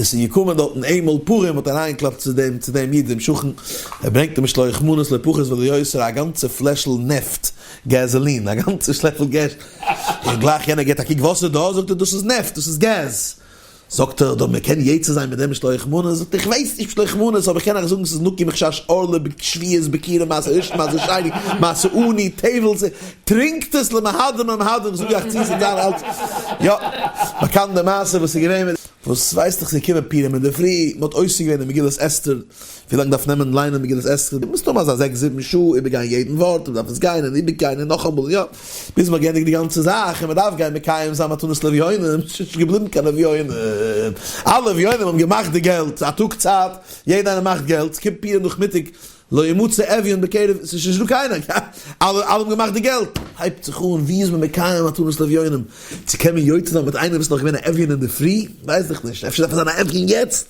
עס איז געקומען דארטן איינמאל פורים האט אריינגעקלאפט צו דעם צו דעם איד דעם שכן, ער ברענגט אים משלוח מנות לא פחות ולא יותר א גאנצע פלעשל נעפט, געזאלין, א גאנצע שלעפל געז, און גלייך יענער געט א קוק וואס איז דאס, זאגט ער דאס איז נעפט, דאס איז געז, זאגט ער דא מען קען יוצא זיין מיט דעם משלוח מנות, זאגט ער איך ווייס נישט משלוח מנות אבער איך קען אייך זאגן ס'איז נקי מחשש ערלה בשביעית ביכורים מעשר ראשון מעשר שני מעשר עני טבל טרינקט עס למהדרין מהדרין זאג איך צו ס'איז דיין אלץ יא באקאנט די מעשה וואס איז געווען מיט וואס ווייסט איך ס'איז געקומען פורים אינדערפרי מ'האט עוסק געווען אין מגילת אסתר ווי לאנג דארף נעמען ליינען מגילת אסתר מסתמא אזא זעקס זיבן שעה איבערגיין יעדן ווארט מ'דארף עס גיין און איבערגיין און נאכאמאל יא ביז מ'האט געענדיגט די גאנצע זאך און מ'דארף גיין מקיים זיין מתנות לאביונים ס'איז נישט געבליבן קיין אביונים אלע אביונים האבן געמאכט די געלט א טאג צייט יעדע איינער מאכט געלט ס'קומט פורים נאכמיטאג לא ימצא אביון בקרב, ס'איז נישט דא קיינער, אלע האבן געמאכט די געלט. הייבט זיך אן, ווי איז מען מקיים מתנות לאביונים? צו קען מען יוצא זיין מיט איינער וואס איז נאך געווען א אביון אינדערפרי? ווייס איך נישט, אפשר דארף ער זיין א אביון יעצט?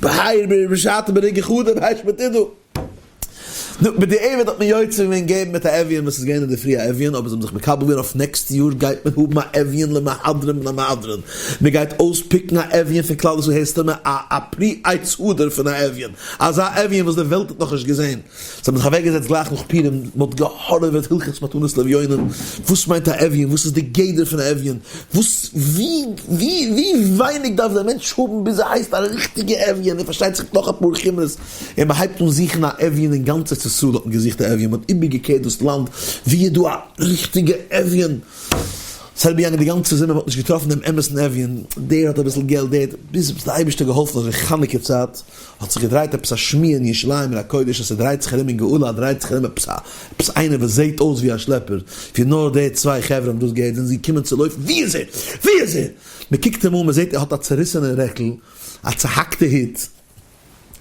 בהאי בשעתא ברגע חדא בהאי שמתידא. נו, בדיעבד האט מען יוצא געווען געבן מיט א אביון וואס איז געווען אינדערפרי א אביון, אבער זיי האבן זיך מקבל געווען אויף נעקסטע יאר גייט מען האבן א אביון למהדרין מן המהדרין, מען גייט אויספיקן א אביון פון כלל ישראל הערסטו מיר א א פרי עץ הדר פון א אביון. אזא אביון וואס די וועלט האט נאכנישט געזען. זיי האבן זיך אוועקגעזעצט גלייך נאך פורים, מען האט געהארעוועט הלכות מתנות לאביונים, וואס מיינט א אביון, וואס איז די גדר פון א אביון, וואס ווי ווי ווי ווייניג דארף דער מענטש האבן ביז ער הייסט א ריכטיגע אביון, און פארשטייט זיך נאך אפאר חומרות, און מען הייבט אן זוכן א אביון, אין גאנץ ארץ ישראל האט מען געזוכט א אביון, מען האט איבערגעקערט דאס לאנד, ווי איז דא א ריכטיגע אביון? ס'איז אריבערגעגאנגען די גאנצע זומער, מען האט נישט געטראפן דעם אמת'ן אביון, דער האט אביסל געלט, דער האט, ביז דער אייבערשטער האט געהאלפן אז אין חנוכה צייט האט זיך געדרייט עפעס א שמועה אין ירושלים עיר הקודש אז ס'דרייט זיך ארום אין גאולה דרייט זיך ארום עפעס א עפעס איינער וואס זעהט אויס ווי א שלעפער, ווי נאר די צוויי חברה האבן דאס געהערט זענען זיי געקומען צו לויפן, ווי איז ער? ווי איז ער? מען קוקט אים אן מען זעהט ער האט א צעריסענע רעקל, א צוהאקטע הוט,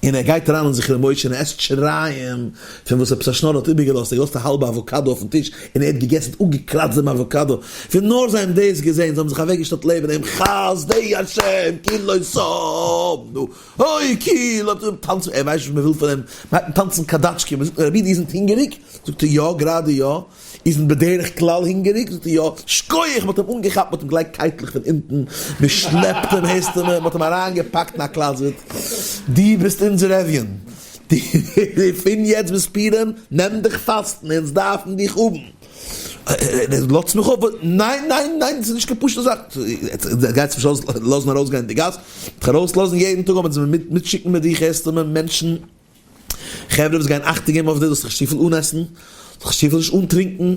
און ער גייט אריין אין זכרון משה און ער עסט שיריים פון וואס עפעס א שנארער האט איבערגעלאזט, ער האט געלאזט א האלבע אוואקאדא אויפן טיש און ער האט געגעסן האט אפגעקראצט דעם אוואקאדא, ווי נאר זיי האבן דאס געזען זיי האבן זיך אוועקגעשטעלט לעבן אים חסדי השם כי לא תמנו אוי כי לא טאנצן ער ווייסט נישט וואס מען וויל פון אים, מען הייבט אן טאנצן קאדאטשקע, מען זאגט רבי איר זענט הונגעריג? זאגט ער יא גראדע יא. איר זענט בדרך כלל הונגעריג? זאגט ער יא. שקויעך! מ'האט אים אנגעכאפט, מ'האט אים געלייגט קייטלעך פון אונטן, מ'שלעפט אים, הערסטו מיר, מ'האט אים אריינגעפאקט אין א closet, דו ביסט אונזער אביון, דו פון יעצט ביז פורים, נעם דיך פאסטן, אונז דארפן דיך האבן. לאזטס מיך אפ, ניין ניין ניין, ס'איז נישט קיין פשוט'ע זאך, גייטס מיך נישט לאזן ארויסגיין אין די גאס, דיך ארויסלאזן יעדן טאג אבער מיטשיקן מיט דיך, הערסטו מיר, מענטשן. חברה וואס גייען אכטונג געבן אויף דיר, זאלסט זיך נישט צופיל אנעסן, זאלסט זיך צופיל נישט אנטרינקען,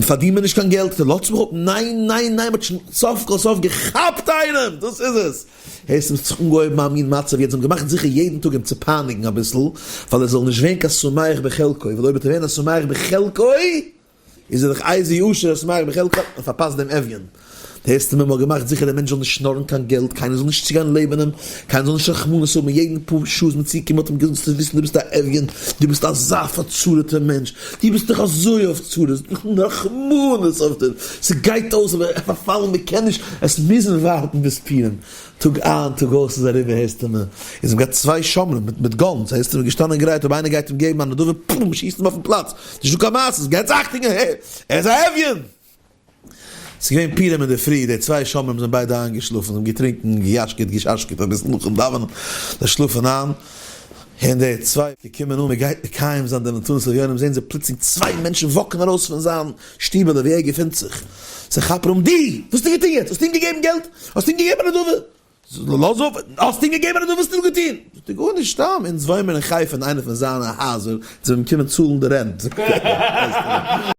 פארדין מיר נישט קיין געלט, לאזטס מיך אפ, ניין ניין ניין, מ'האט שוין סוף כל סוף געכאפט איינעם, דאס איז עס! הערסט ס'האט זיך אנגעהויבן א מין מצב, יעצט זיי האבן געמאכט זיכער יעדן טאג אים צו פייניגן אביסל, ווייל ער זאל נישט ווערן קיין שמח בחלקו, ווייל אויב וועט ער ווערן א שמח בחלקו, איז ער דאך איזה עושר השמח בחלקו, און פארפאסט דעם אביון. די ערשטע מאל מ'האט געמאכט זיכער דער מענטש זאל נישט שנארן קיין געלט, קיינער זאל נישט צוגיין לעבן אים, קיינער זאל נישט רחמנות האבן, יעדן פאר שעה איז מען צוגעקומען האט אים געזאגט זאלסט וויסן דו ביסט א אביון, דו ביסט אזא פארצרה'טער מענטש, דו ביסט דאך אזוי אויף צרות, רחמנות אויף דיר, ס'גייט אויס אבער פארפאלן מ'קען נישט, עס מוזן ווארטן ביז פורים. טאג איין טאג אויס איז אריבער הערסטו מיר איז אים געהאט צוויי שומרים מיט מיט guns הערסטו מיר געשטאנען גרייט אויב איינער גייט אים געבן א נדבה פום שיסט אים אויפן פלאץ נישט דא קיין מעשות געטס אכטונג ער איז א אביון. ס'איז געווען פורים אינדערפרי די צוויי שומרים זענען ביידע איינגעשלאפן זיי האבן געטרינקן געיאשקעט געשאשקעט אביסל נאכן דאווענען זיי שלאפן איין און די צוויי געקומען אן מ'גייט מקיים זיין די מתנות לאביונים זעהן זיי פלוצלינג צוויי מענטשן וואקן ארויס פון זיין שטיבעלע ווי ער געפינט זיך זיי כאפן אים דו! וואס האסטו געטון יעצט? האסטו אים געגעבן געלט? האסט אים געגעבן א נדבה? לאז אפ! האסט אים געגעבן א נדבה? וואס האסטו דא געטון? זאגט ער גארנישט סתם אונז וואוינמער אין חיפה אין איינע פון זיינע הייזער זענען מיר געקומען צאלן די rent.